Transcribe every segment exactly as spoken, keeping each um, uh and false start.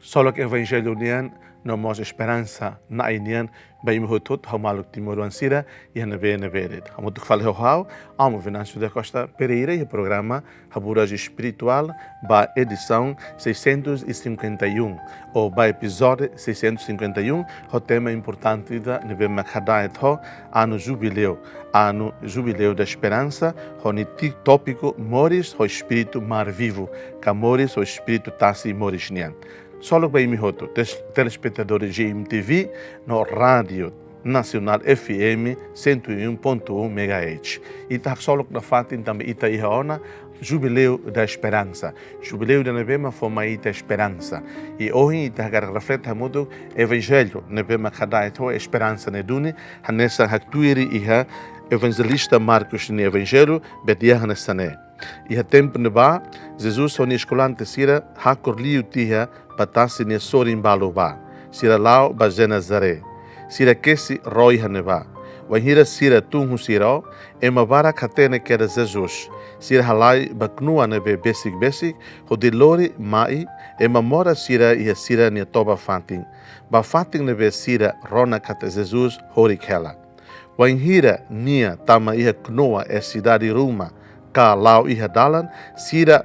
Ksolok Evanjellu nian no mós esperansa Na'i nian ba imi hotu-hotu, ha'u maluk timoroan sira iha ne'ebé-ne'ebé de'it. Hamutuk fali ho ha'u, Amo Venâncio da Costa Pereira, iha programa Haburas Espirituál ba edisaun seiscentos e cinquenta e um, ou ba epizódiu seiscentos e cinquenta e um, ho tema importante ida ne'ebé mak hada'et ho anu jubileu, anu jubileu da esperansa, ho nia ti-, tópiku Moris ho Espíritu Mar Vivo, ka Moris ho Espíritu Tasi Moris nian. Ksolok ba imi hotu, tes-, telespetadór G M T V, no Rádio Nacional F M cento e um ponto um megahertz. Ita haksolok nafatin tanba ita iha ona Jubileu da Esperansa. Jubileu ida ne'ebé mak fó mai ita esperansa. I ohin ita hakarak reflete hamutuk Evanjellu ne'ebé mak hada'et ho esperansa ne'e duni, hanesan haktuir iha Evanjelista Marcos nia Evanjellu, bele dehan hanesan ne'e. Iha tempu ne'ebá, Jesus ho nia eskolante sira hakur liu tiha ba tasi nia sorin balu bá. Sira la'o ba Genezaré. Sira kesi ró iha ne'ebá. Wainhira sira tun husi ró, ema barak hatene kedas Jesus. Sira halai ba knua ne'ebé besik-besik, hodi lori mai ema moras sira iha sira-nia toba-fatin, ba fatin ne'ebé sira rona katak Jesus horik hela. Wainhira nia tama iha knua iha sidade ruma, ka la'o iha dalan, sira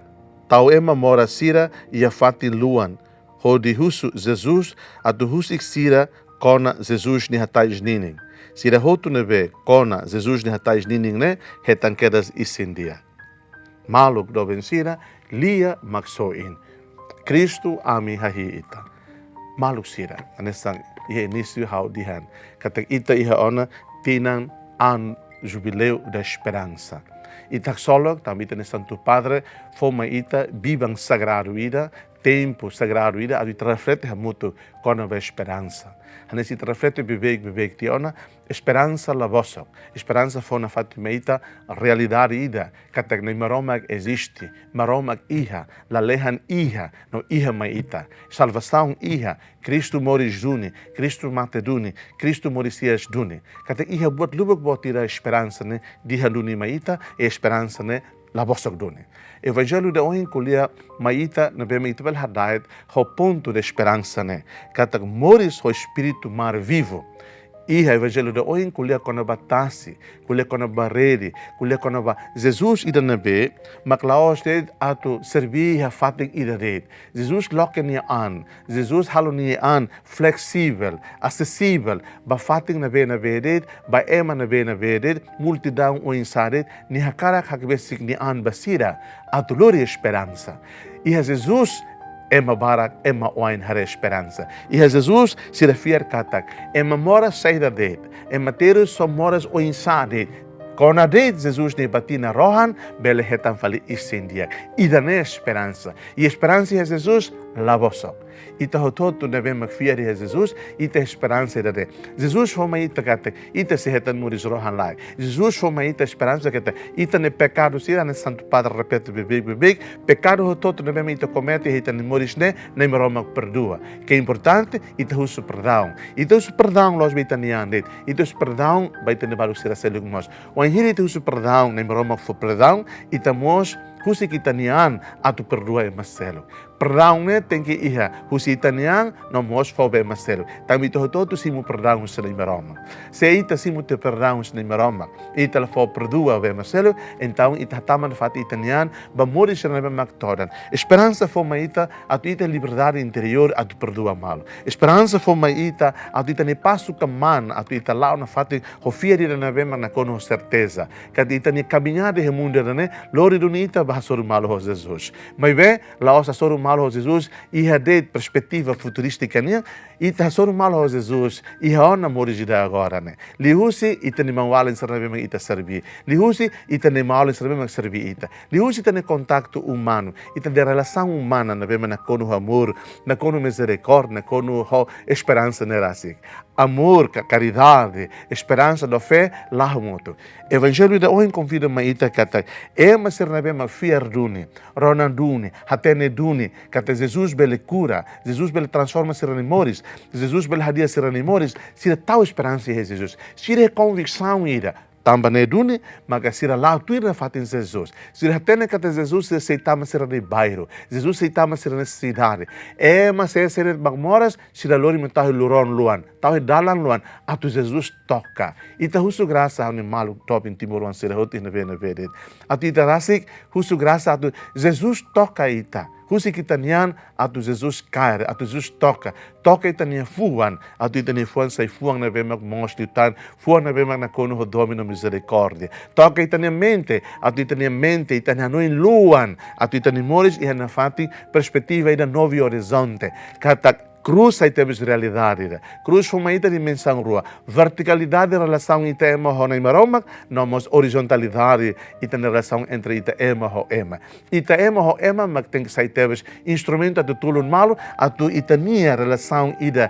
tau ema moras sira iha fatin luan, hodi husu Jesus atu husik sira kona Jesus nia hatais ninin. Sira hotu ne'ebé kona Jesus nia hatais ninin ne'e hetan kedas isin-di'ak. Maluk doben sira, Lia Maksoin. Kristu, ami hahi'i ita. Maluk sira, hanesan iha inísiu ha'u dehan katak ita iha ona tinan anu Jubileu da Esperansa. Ita haksolok tanba ita-nia Santu Padre fó mai ita biban sagradu ida, tempu sagradu ida, atu ita reflete hamutuk kona-ba esperansa. Hanesan ita reflete beibeik-beibeik tiha ona, esperansa la bosok. Esperansa fó nafatin mai ita realidade ida, katak Na'i Maromak eziste, Maromak iha, lalehan iha, no iha mai ita. Salvasaun iha, Kristu moris duni, Kristu mate duni, Kristu moris hi'as duni. Katak iha buat lubuk boot ida esperansa ne'e dehan duni mai ita, i esperansa ne'e la bosok duni. Evanjellu ida ohin ko'alia mai ita, ne'ebé mak ita bele hada'et ho pontu da esperansa ne'e. Katak moris ho Espíritu Mar Vivo. Iha Evanjellu ida ohin ko'alia kona-ba tasi, ko'alia kona-ba rede, ko'alia kona-ba Jesus ida ne'ebé mak la'ós de'it atu serbí iha fatin ida de'it. Jesus loke nia an, Jesus halo nia an fleksivel, asesivel, ba fatin ne'ebé-ne'ebé de'it, ba ema ne'ebé-ne'ebé de'it, multidaun oinsá de'it, nia hakarak hakbesik nia an ba sira, atu lori esperansa. Iha Jesus, ema barak, ema oin haree esperansa. Iha Jesus, sira fiar katak ema moras saida de'it, ema terus só moras oinsá de'it, kona de'it Jesus nia batina rohan, bele hetan fali isin-di'ak. Ida-ne'e esperansa. I esperansa iha Jesus la bosok. Ita hotu-hotu ne'ebé mak fiar iha Jesus, ita esperansa ida de'it. Jesus fó mai ita katak ita sei hetan moris rohan-laek. Jesus fó mai ita esperansa katak ita-nia pekadu sira, hanesan Santu Padre repete beibeik-beibeik, pekadu hotu-hotu ne'ebé mak ita komete iha ita-nia moris ne'e, Na'i Maromak perdua. Ke importante, ita husu perdaun. Ita husu perdaun la'ós ba ita-nia an de'it, ita husu perdaun ba ita-nia maluk sira seluk mós. Wainhira ita husu perdaun, Na'i Maromak fó perdaun, ita mós husik ita-nia an atu perdua ema seluk. Perdaun ne'e tenke iha husi ita-nia an no mós fó ba ema seluk. Tanba ita hotu-hotu simu perdaun husi Na'i Maromak. Se ita simu tiha perdaun husi Na'i Maromak, ita la fó perdua ba ema seluk, entaun ita hatama nafatin ita-nia an ba moris sira ne'ebé mak todan. Esperansa fó mai ita atu ita liberdade interiór atu perdua malu. Esperansa fó mai ita atu ita-nia pasu kmaan atu ita la'o nafatin ho fiar ida ne'ebé mak nakonu ho serteza katak ita-nia kamiñada iha mundu ida-ne'e lori duni ita ba hasoru malu ho Jesus. Maibé, la'ós hasoru malu ho Jesus iha de'it perspetiva futurístika nian, ita hasoru malu ho Jesus iha ona moris ida agora ne'e. Liuhusi ita-nia maun-alin sira ne'ebé mak ita serbí. Liuhusi ita-nia maun-alin sira ne'ebé mak serbí ita. Liuhusi ita-nia kontaktu umanu, ita-nia relasaun umana ne'ebé mak nakonu amór, nakonu mizerikórdia, nakonu ho esperansa ne'e rasik. Amór, ka-, karidade, esperansa no fé, la'o hamutuk. Evanjellu ida ohin konvida mai ita katak ema sira ne'ebé mak fiar duni, rona duni, hatene duni katak Jesus bele kura, Jesus bele transforma sira-nia moris, Jesus bele hadi'a sira-nia moris, sira tau esperansa iha Jesus. Sira iha konviksaun ida, Tanba ne'e duni, maka sira la'o tuir nafatin Jesus. Sira hatene katak Jesus sei tama sira-nia bairru. Jesus sei tama sira-nia sidade. Ema sé-sé de'it mak moras, sira lori mai tau iha lurón luan, tau iha dalan luan, atu Jesus toka. Ita husu grasa ha'u-nia maluk doben timoroan sira hotu iha ne'ebé-ne'ebé de'it. Atu ita rasik husu grasa atu Jesus toka ita. Husik ita-nia an atu Jesus kaer, atu Jesus toka. Toka ita-nia fuan, atu ita-nia fuan sai fuan ne'ebé mak moos liután, fuan ne'ebé mak nakonu ho domin no mizerikórdia. Toka ita-nia mente, atu ita-nia mente, ita-nia hanoin luan, atu ita-nia moris iha nafatin perspetiva ida Novo Horizonte. Katak krús sai tebes realidade ida. Krús fó mai ita dimensaun rua. Vertikalidade relasaun ita ema ho Nai Maromak, no mós orizontalidade ita-nia relasaun entre ita ema ho ema. Ita ema ho ema mak tenke sai tebes instrumentu atu tulun malu, atu ita-nia relasaun ida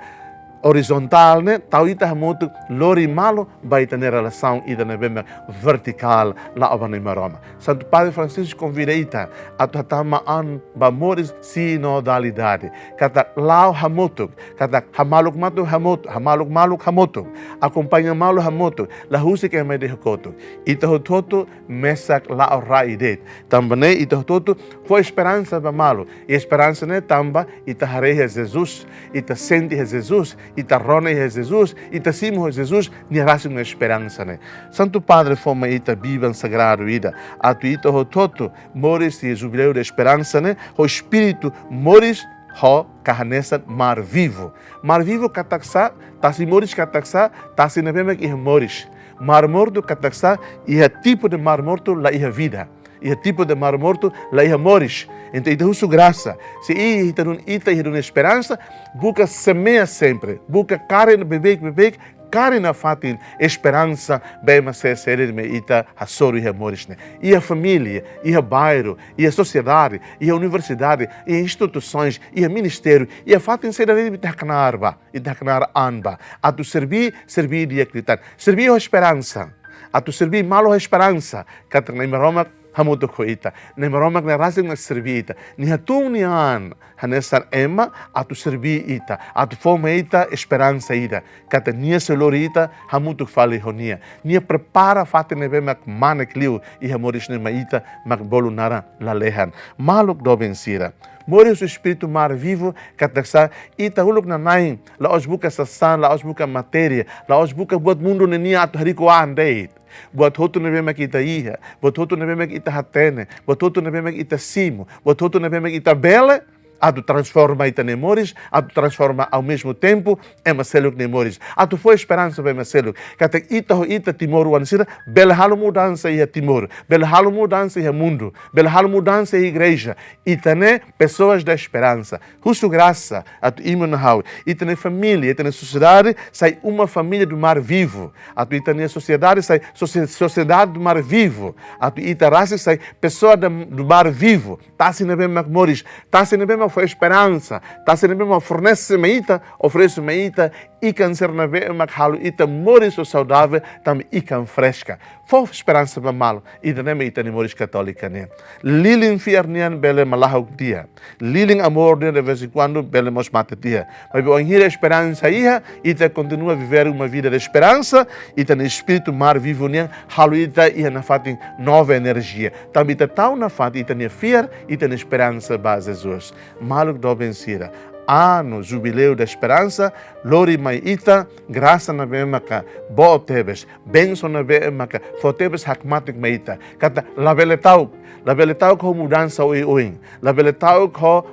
orizontál ne'e, tau ita hamutuk lori malu ba ita-nia relasaun ida ne'ebé mak vertikál la'o ba Nai Maromak. Santu Padre Francisco konvida ita atu hatama an ba moris sinodalidade. Katak la'o hamutuk, katak hamaluk malu hamutuk, hamaluk malu hamutuk, akompaña malu hamutuk, la husik ema ida iha kotuk. Ita hotu-hotu mesak la'o rai de'it. Tanba ne'e ita hotu-hotu fó esperansa ba malu. I esperansa ne'e tanba ita haree iha Jesus, ita sente iha Jesus, ita rona iha Jesus, ita simu iha Jesus, nia rasik nia esperansa ne'e. Santu Padre fó mai ita Bíblia sagradu ida, atu ita hotu-hotu moris iha Jubileu da Esperansa ne'e ho espíritu moris ho ka hanesan mar vivu. Mar vivu katak sá, tasi moris katak sá, tasi ne'ebé mak iha moris. Mar mortu katak sá, iha tipu de mar mortu la iha vida. Iha tipu de mar mortu la iha moris. Entaun ita husu grasa. Se iha ita dun, ita iha dun esperansa, buka semeia sempre. Buka kaer beibeik, beibeik, kaer nafatin esperansa ba ema sé-sé de'it mak ita hasoru iha moris ne'e. Iha família, iha bairru, iha sosiedade, iha universidade, iha instituisoens, iha ministériu, iha fatin sé-sé de'it mak ita haknaar ba, ita haknaar an ba. Atu serbí, serbí di'ak liután. Serbí ho esperansa. Atu serbí malu ho esperansa. Katak Nai Maromak hamutuk ho ita. Nai Maromak ne'e rasik mak serbí ita. Nia hatún nia an hanesan ema atu serbí ita, atu fó mai ita esperansa ida. Katak nia sei lori ita hamutuk fali ho nia. Nia prepara fatin ne'ebé mak manek liu iha moris ne'e mai ita mak bolu naran lalehan. Maluk doben sira. Moris husi espíritu mar vivu katak sá, ita uluk nanain, la'ós buka sasán, la'ós buka matéria, la'ós buka buat mundu ne'e nian atu hariku an de'it. Buat hotu ne'ebé mak ita iha, buat hotu ne'ebé mak ita hatene, buat hotu ne'ebé mak ita simu, buat hotu ne'ebé mak ita bele, atu transforma ita-nia moris, atu transforma ao mesmo tempo ema seluk nia moris. Atu fó esperansa ba ema seluk. Katak ita ho ita timoroan sira, bele halo mudansa iha Timor, bele halo mudansa iha mundu, bele halo mudansa iha igreja. Ita ne'e pessoas da esperança. Husu grasa atu imi no ha'u, ita-nia família, ita-nia sosiedade sai uma família do mar vivo. Atu ita-nia sosiedade sai sosie-, sociedade do mar vivo. Atu ita rasik sai pessoa da, do mar vivo. Tasi ne'ebé mak moris, tasi ne'ebé mak fó esperansa, tasi ne'ebé mak fornese mai ita, oferese mai ita ikan sira ne'ebé mak halo ita moris ho saudavel, tanba ikan freska. Fó esperansa ba malu, ida-ne'e mak ita-nia moris katólika nian. Lilin fiar nian bele malahuk tiha. Lilin amor nian de vez em quando bele mós mate tiha. Maibé wainhira esperansa iha, ita kontinua viver uma vida de esperança, ita-nia espíritu mar vivu nian halo ita iha nafatin nova energia. Tanba ita tau nafatin ita-nia fiar, ita-nia esperansa ba Jesus. Maluk doben sira, ano Jubileu da Esperança lori mai ita grasa ne'ebé maka boot tebes, bensaun ne'ebé maka forte tebes hakmatek mai ita. Katak labele ta'uk, labele ta'uk ho mudansa oioin, labele ta'uk ho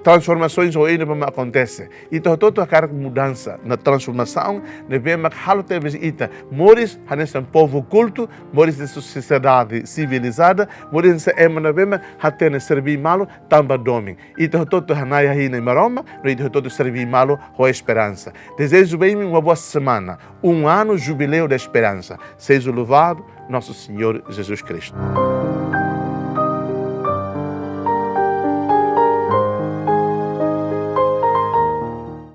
transformasoens oioin ne'ebé mak akontese. Ita hotu-hotu hakarak mudansa no transformasaun ne'ebé mak halo tebes ita moris hanesan povu kultu, moris hanesan sosiedade sivilizada, moris hanesan ema ne'ebé mak hatene serbí malu tanba domin. Ita hotu-hotu hana'i hahi'i Nai Maromak, no ita hotu-hotu serbí malu ho esperansa. Dezeja ba imi uma boa semana, um ano Jubileu da Esperança. Seja louvado nosso Senhor Jesus Cristo.